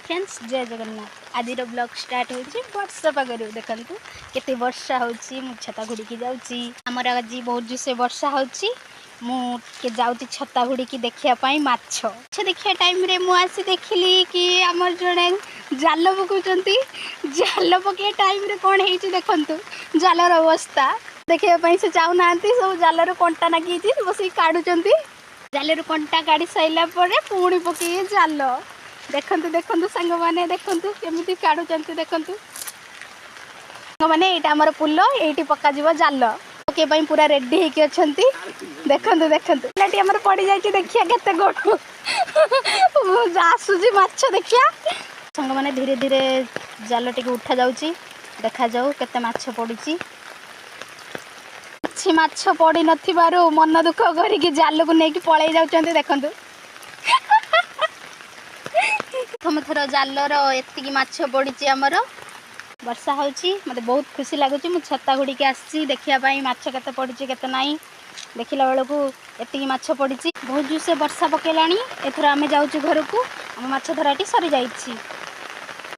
Friends, ଜୟ ଜଗନ୍ନାଥ। ଆଜିର blog start ହେଉଛି ବର୍ଷା ପାଗରୁ। ଦେଖନ୍ତୁ କେତେ ବର୍ଷା ହେଉଛି, ମୁଁ ଛତା ଘୁଡ଼ିକି ଯାଉଛି। ଆମର ଆଜି ବହୁତ ଜୋରସେ ବର୍ଷା ହେଉଛି। ମୁଁ ଟିକେ ଯାଉଛି ଛତା ଘୁଡ଼ିକି ଦେଖିବା ପାଇଁ ମାଛ। ମାଛ ଦେଖିବା ଟାଇମ୍ରେ ମୁଁ ଆସି ଦେଖିଲି କି ଆମର ଜଣେ ଜାଲ ପକାଉଛନ୍ତି। ଜାଲ ପକାଇବା ଟାଇମ୍ରେ କ'ଣ ହେଇଛି ଦେଖନ୍ତୁ ଜାଲର ଅବସ୍ଥା। ଦେଖିବା ପାଇଁ ସେ ଯାଉନାହାନ୍ତି, ସବୁ ଜାଲରୁ କଣ୍ଟା ନାଗିଯାଇଛି, ବସିକି କାଢ଼ୁଛନ୍ତି। ଜାଲରୁ କଣ୍ଟା କାଢ଼ି ସାରିଲା ପରେ ପୁଣି ପକେଇବେ ଜାଲ। ଦେଖନ୍ତୁ ଦେଖନ୍ତୁ ସାଙ୍ଗମାନେ, ଦେଖନ୍ତୁ କେମିତି କାଢ଼ୁଛନ୍ତି ଦେଖନ୍ତୁ ସାଙ୍ଗମାନେ। ଏଇଟା ଆମର ପୁଲ, ଏଇଠି ପକାଯିବ ଜାଲ। ପକେଇବା ପାଇଁ ପୁରା ରେଡି ହେଇକି ଅଛନ୍ତି। ଦେଖନ୍ତୁ ଦେଖନ୍ତୁ, ପିଲାଟି ଆମର ପଡ଼ିଯାଇଛି। ଦେଖିବା କେତେ ଗୋଟୁ ଆସୁଛି ମାଛ ଦେଖିବା ସାଙ୍ଗମାନେ। ଧୀରେ ଧୀରେ ଜାଲ ଟିକେ ଉଠା ଯାଉଛି, ଦେଖାଯାଉ କେତେ ମାଛ ପଡ଼ୁଛି। କିଛି ମାଛ ପଡ଼ିନଥିବାରୁ ମନ ଦୁଃଖ କରିକି ଜାଲକୁ ନେଇକି ପଳେଇ ଯାଉଛନ୍ତି। ଦେଖନ୍ତୁ, ପ୍ରଥମ ଥର ଜାଲର ଏତିକି ମାଛ ପଡ଼ିଛି ଆମର। ବର୍ଷା ହେଉଛି, ମୋତେ ବହୁତ ଖୁସି ଲାଗୁଛି। ମୁଁ ଛତା ଘୁଡ଼ିକି ଆସିଛି ଦେଖିବା ପାଇଁ ମାଛ କେତେ ପଡ଼ିଛି କେତେ ନାହିଁ। ଦେଖିଲା ବେଳକୁ ଏତିକି ମାଛ ପଡ଼ିଛି। ବହୁତ ଜୋରସେ ବର୍ଷା ପକେଇଲାଣି। ଏଥର ଆମେ ଯାଉଛୁ ଘରକୁ, ଆମ ମାଛ ଧରାଟି ସରିଯାଇଛି।